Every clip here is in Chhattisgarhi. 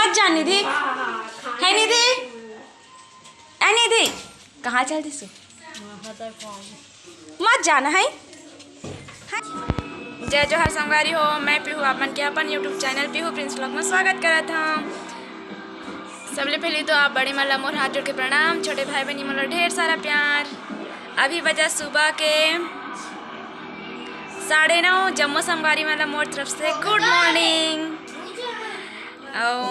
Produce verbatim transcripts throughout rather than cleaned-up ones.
मत जा निधि, है निधि, ए निधि, कहाँ चल दिस? मत जाना है। जय जोहार संगवारी हो, मैं पीहू आप मन के अपन YouTube चैनल पीहू प्रिंस व्लॉग में स्वागत करत हूँ। सबले पहले तो आप बड़े मन ला मोर हाथ जोड़ के प्रणाम, छोटे भाई बहनी मन ला ढेर सारा प्यार। अभी बजा सुबह के साढ़े नौ। जम्मो संगवारी मन ला मोर तरफ से गुड मॉर्निंग। अउ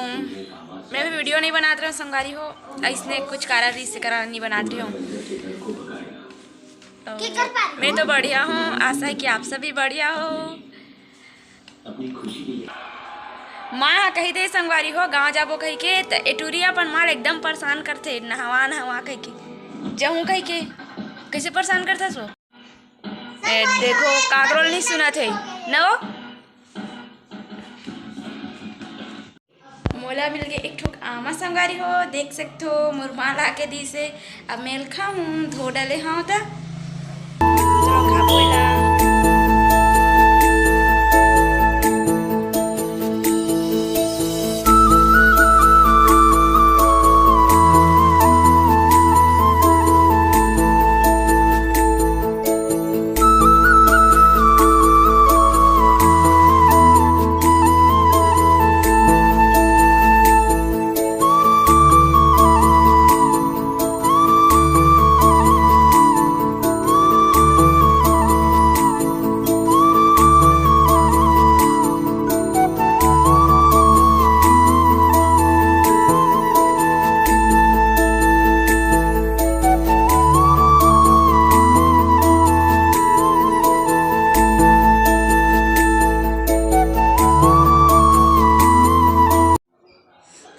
मैं भी वीडियो नहीं बनात रहे हूँ संगवारी हो, ऐसने कुछ कारण रहिस से कारण नहीं बनात रहे हूँ। तो मैं तो बढ़िया हूँ, आशा है कि आप सभी बढ़िया हो। माँ ह कही दे संगवारी हो, गाँव जाबो कही के, त ए टूरी अपन माँ ल एकदम परेशान करथे, नहवा नहवा कही के, जहूँ कही के। कैसे परेशान करथस वो? ए, देखो, काकरो ल नहीं सुनत है, न वो? मोला मिल गे एक ठोक आमा संगवारी हो, देख सकथो, मोर माँ ला के दिस हे। अब मैं ल खाहूँ, धो डले हव त। चलो, खा पोला।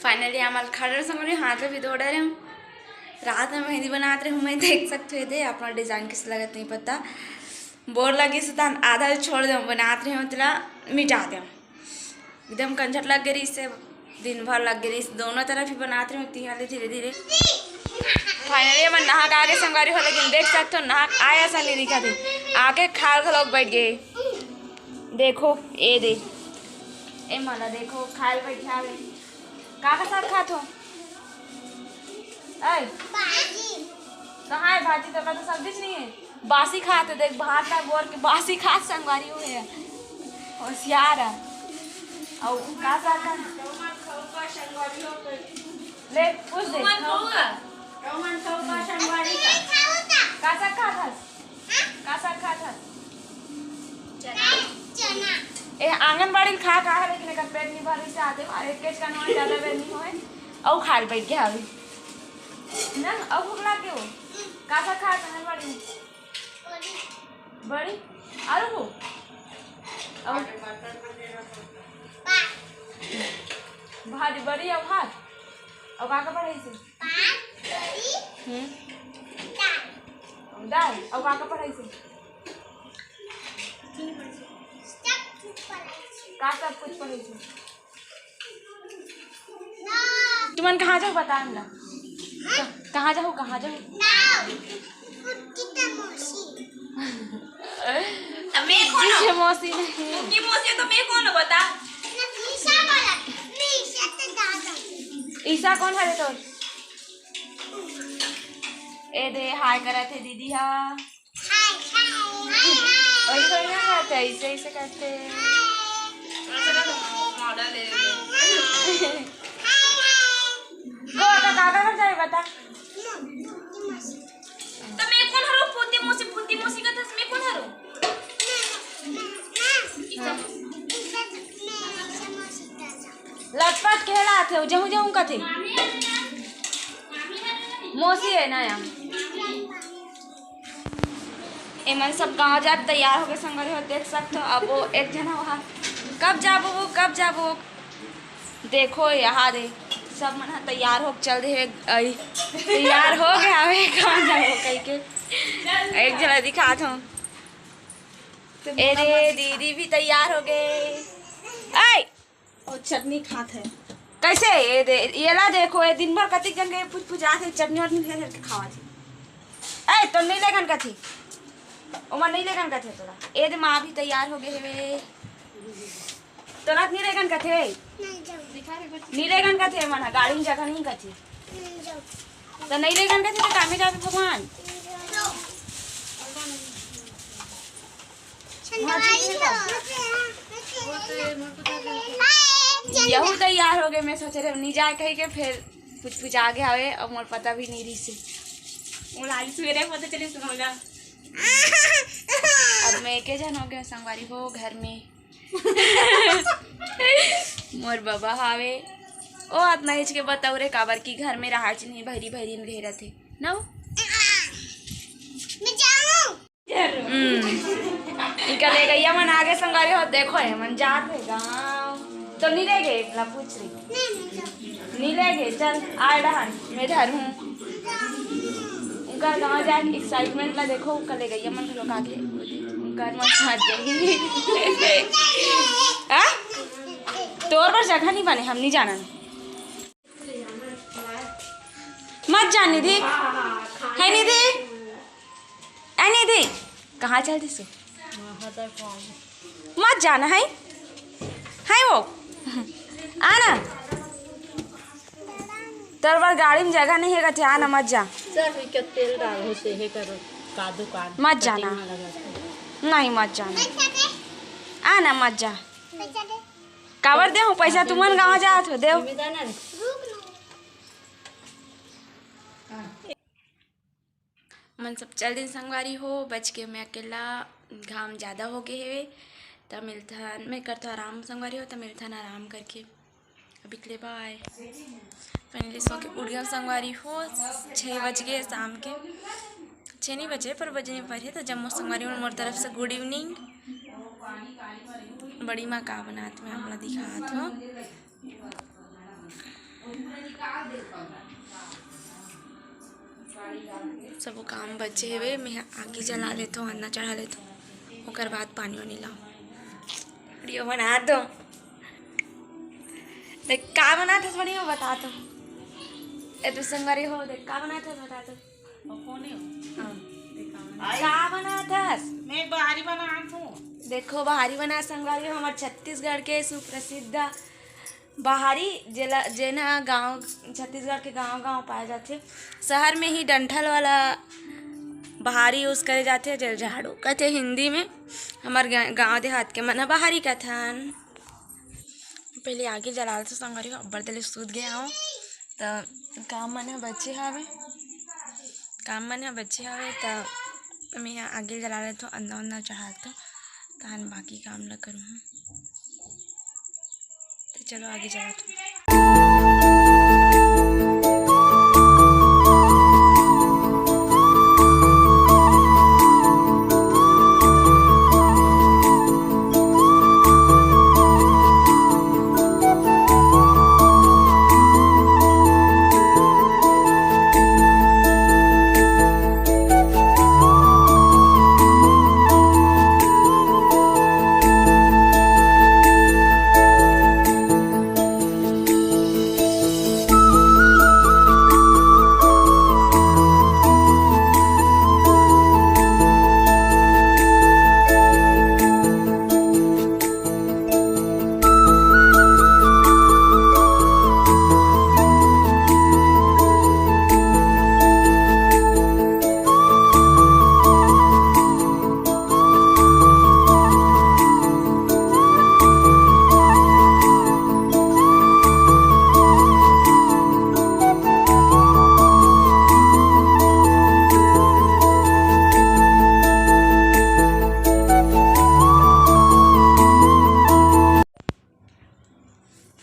फाइनली हमन खड़े संगवारी, हाथ भी धो डरे हूँ। रात में मेहंदी बनात रहे हूँ मैं, देख सकते हो, दे अपना डिजाइन किस लगत नहीं पता। बोर लगी से तहन आधा ल छोड़ दे, बनात रहे हूँ तेला मिटा दे। एकदम कंझट लग गई से, दिन भर लग गई से, दोनों तरफ ही बनात रहे हूँ तिहां ले धीरे धीरे। फाइनली हमन नहा के आगे संगवारी हो, लेकिन देख सकते हो नहा के आया सा नहीं दिखा थे, आके खाल घलोक बैठ गए। देखो ए दे, ए मला देखो खाल बैठा है। का का साग खात हो? ऐ, भाजी। कहाँ है भाजी? तो का तो सब्जी च नहीं है। बासी खात है, देख भात ना बोर के बासी खात संगवारी हो है। होशियार है। और का साग खात? ले, पूछ दे। का साग खात हस? का साग खात हस? चना। ए, आंगनबाड़ी ल खा, खा है, लेकिन एकर पेट नहीं भरे से आते, और एक केज का नमक ज्यादा बेर नहीं होए, अउ खाल बैठ गया अभी। ना, अउ भूख लाग गयो। का साग खात आंगनबाड़ी में? बड़ी? आलू को? अउ भाजी, बड़ी अउ भात। अउ का का पढ़ाई से? हम्म। दाल। अउ का का पढ़ाई से? का सब कुछ पढ़े छे? तुमन कहाँ जाहू बता हमला? क-, कहाँ जाहू, कहाँ जाहू? त मैं कोन हूँ? मौसी नहीं। की मौसी तो मैं कोन हूँ बता? ईशा कौन हरे तोर? ए दे हाय करत हे दीदी हा। हाय, हाय, हाय, हाय। ऐसे थोड़ी ना करते, ऐसे, ऐसे करते। मॉडल है। को का काका घर जाए बता। तो मैं कोन हरो? फूती मौसी, फूती मौसी का था, मैं कोन हरो? लटपट के लात हे, जहूं जहूं कथे। मौसी है ना यार। एमन सब गाँव जात तैयार होके संगवारी हो, देख सकथो। अब वो एक झन वहाँ कब जाबो वो, कब जाबो वो। देखो यहाँ दे, सब मन ह तैयार होके चल दे हे। अई, तैयार हो गया हवे, कहाँ जाबो कह के। एक झन दिखात हूँ। ए रे, दीदी भी तैयार हो गए। ऐ! अउ चटनी खात हे। कैसे? ये दे, ये ला देखो, ये दिन भर कतिक जन के पुच पुचात हे, चटनी वटनी घेर घेर के खावत हे। ए, तो नहीं लेगन कथी? ओमा नहीं लेगन कथे तोला। ए दे, माँ भी तैयार हो गए हवे। तोला नहीं लेगन कथे। नहीं लेगन कथे, मन ह गाड़ी में जगह नहीं कथे। तो नहीं लेगन कथे तो कामे जाबे भगवान। यहू तैयार हो गए, मैं सोचे रहे नहीं जाए कही के, फिर कुछ कुछ आगे आवे और मोर पता भी नहीं रही से। मोला आज सवेरे पता चले सुनो जा। अब मैं एके झन हो गया संगवारी हो घर में। मोर बबा हावे। ओ अतना हिच के बताऊ रे, काबर की घर में रहाच नहीं, भैरी भैरी में घेरत हे। ना हो? हम्म। इका ले गैया मन आगे संगवारी हो, देखो हे मन जात हे गाँव। तो नहीं ले गए, इतना पूछ रही। नहीं ले गए, चल आए डहान, मैं धर हूँ। उनका गाँव जाए एक्साइटमेंट ला देखो, उनका ले गैया मन घलो आगे। उनका मन समझ जाएगी। हाँ? तोर बर जगह नहीं बने, हम नहीं जाना। मत जा निधि। है निधि? ए निधि, कहाँ चल दिसो? मत जाना है, है वो। आना। तोर बर गाड़ी में जगह नहीं है, कथे आना, मत जा। चल, इके तेल डाल, हो से हे करो, कादू कान, मत जाना। कटिंग वाला करके। नहीं, मत जाना। आना, मत जा। काबर दे हूँ पैसा, तुमन गाँव जात हो, देव। जिम्मेदार ना रे। मन सब चल दिन संगवारी हो, बच के मैं अकेला, घाम ज़्यादा हो गए हेवे, त मिलथन, मैं करथो आराम संगवारी हो, त मिलथन आराम करके। अभी के लिए बाय। फाइनली सो के उठ गया संगवारी हो, छः बज गए शाम के, छः नहीं बजे पर बजे नहीं पर है, तो जम्मो संगवारी हो मोर तरफ से गुड इवनिंग। बड़ी माँ का बनात मैं आप ला दिखात हो। सबो काम बचे हेवे, मैं आगी जला लेथो, अन्ना चढ़ा लेथो, ओकर बाद पानी वानी लाओ। वीडियो बना दो। देख का बनात हस, बड़ी बता तो। ए तू संगवारी हो, देख का बनात हस, बता तो। वो कौन है? हाँ। देखा मैंने। का बनात हस? मैं बहारी बनात हूँ। देखो बहारी बनात संगवारी हो, हमार छत्तीसगढ़ के सुप्रसिद्ध बहारी, जेला, जेन ह गाँव, छत्तीसगढ़ के गाँव-गाँव पाए जाथे। शहर में ही डंठल वाला बहारी use करे जाथे, जेला झाड़ू कथे हिंदी में। हमर गा-, गाँव देहात के मन ह बहारी कथन। पहले आगी जला लेथों संगवारी हो, अब्बड़ देर ले सूत गए हूँ, त काम मन ह बचे हवे, काम मन ह बचे हवे, त मैं ह आगी जला लेथों, अन्ना उन्ना चढ़ा लेथों, तहन बाकी काम ल करूँ। तो चलो आगे चलत हूँ।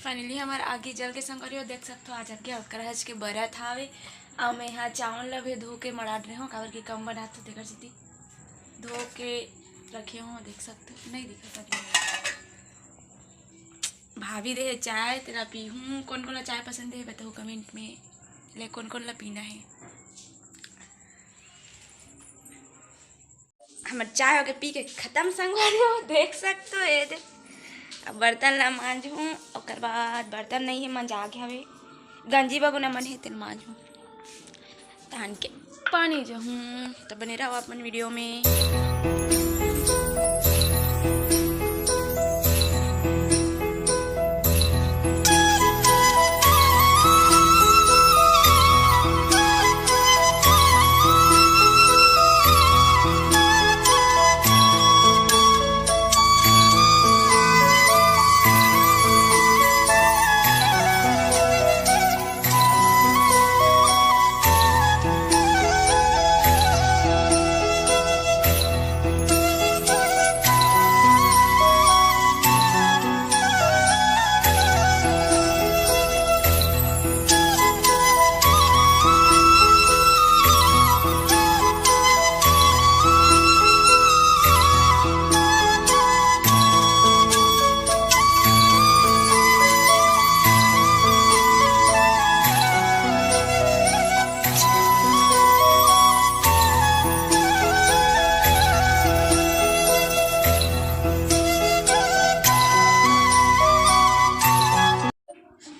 Finally हमर आगी जल के संगवारी हो, देख सकथो आज आगे ओकर हज के बरत हावे। अउ मैं हा चावल ल भी धो के मड़ा डरे हूँ, काबर के कम बनात हो तेकर सेती धो के रखे हूँ। देख सकथो, नहीं दिखत हे। भाभी दे हे चाय, तेला पीहूँ। कोन कोन ला चाय पसंद हे बताओ comment में, ले कोन कोन ला पीना हे। हमर चाय होके पी के खतम संगवारी हो, देख सकथो ये दे। अब बर्तन ला मांजहूँ, ओकर बाद बर्तन नहीं हे, मंजा गे हवे, गंजी बगुना मन हे तेल मांजहूँ, तहन के पानी जहूँ। तो बने रहो अपन video में।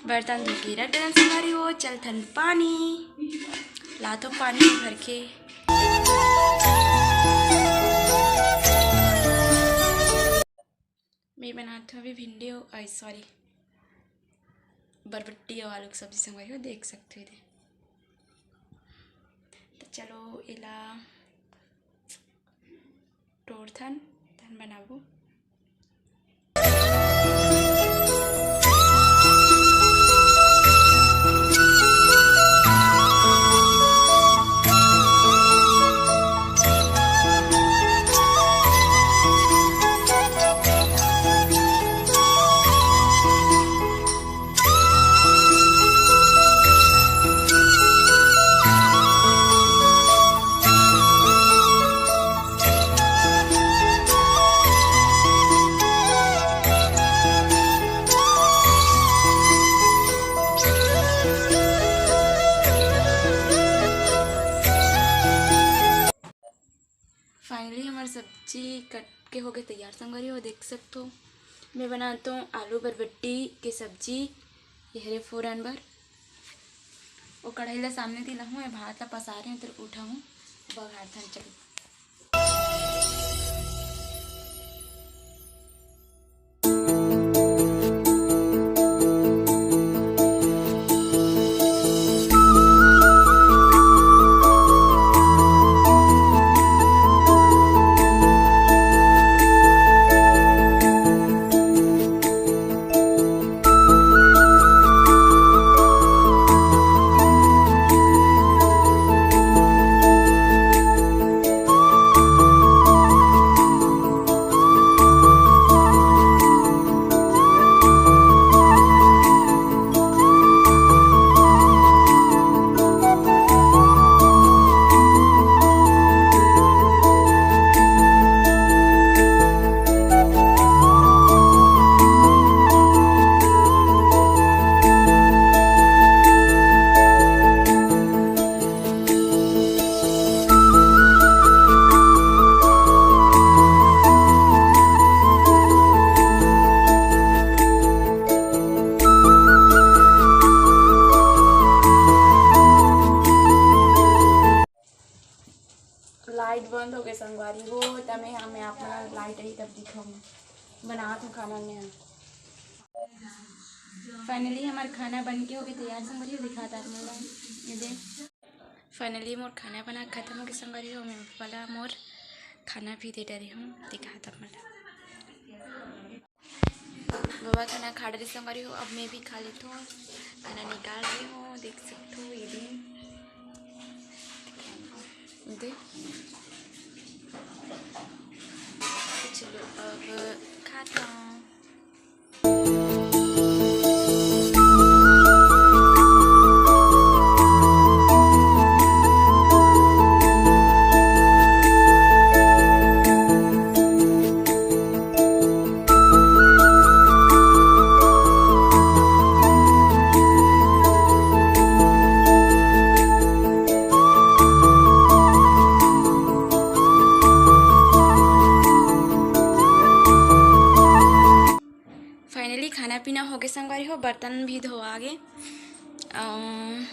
बर्तन धो के रख देना संगवारी हो, चलथन पानी लाथो, पानी भर के। मैं बनात हूँ अभी भिंडी और, आई सॉरी, बरबट्टी और आलू की सब्जी संगवारी हो, देख सकते हो इधर। तो चलो इला टोरथन, तहन बनाबो। फाइनली हमार सब्जी कट के होगे तैयार संगवारी हो, देख सकथो। मैं बनात हूँ आलू बरबट्टी के सब्जी, ये हरे फोरन बर। वो कढ़ाई ला सामने दी लाहूँ, मैं भात ला पसा रहे हूँ, तो उठाऊँ, बघारथन चल। लाइट बंद होगे संगवारी हो, त मैं, मैं आप मन ला लाइट आई तब दिखाऊँ। बनात हूँ खाना मैं। फाइनली हमार खाना बन के होगे तैयार संगवारी हो, दिखात आप मन ला। ये दे, फाइनली मोर खाना बना खत्म होगे संगवारी हो। मैं वाला मोर खाना भी दे डरे हूँ, दिखात आप मन ला। बाबा खाना खा डरे संगवारी हो, अब मैं भी खा लेथों। खाना निकाल रही हूँ, देख सकते हो ये दिन। दे। चलो अब खाता हूँ। फाइनली खाना पीना होगे संगवारी हो, बर्तन भी धोआ गे। अम,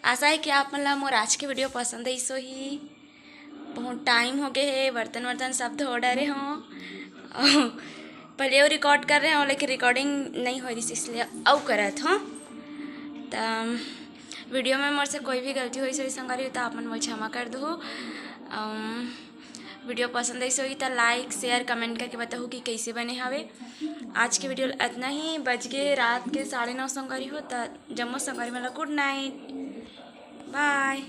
आशा है कि आप मन ला मोर आज के वीडियो पसंद आइस होही। बहुत टाइम होगे हे, बर्तन वर्तन सब धो डरे हों। पहले वो रिकॉर्ड कर रहे हों, लेकिन रिकॉर्डिंग नहीं हो रही, इसलिए अउ करत हों। त वीडियो में मोर से कोई भी गलती होइस होही संगवारी हो, त आप मन मोला क्षमा कर दो। अम, वीडियो पसंद आइस होही त like, share, comment करके बताहू कि कैसे बने हवे। आज के वीडियो अतना ही, बज गे रात के साढ़े नौ संगवारी हो, त जम्मो संगवारी मन ला गुड नाइट, बाय।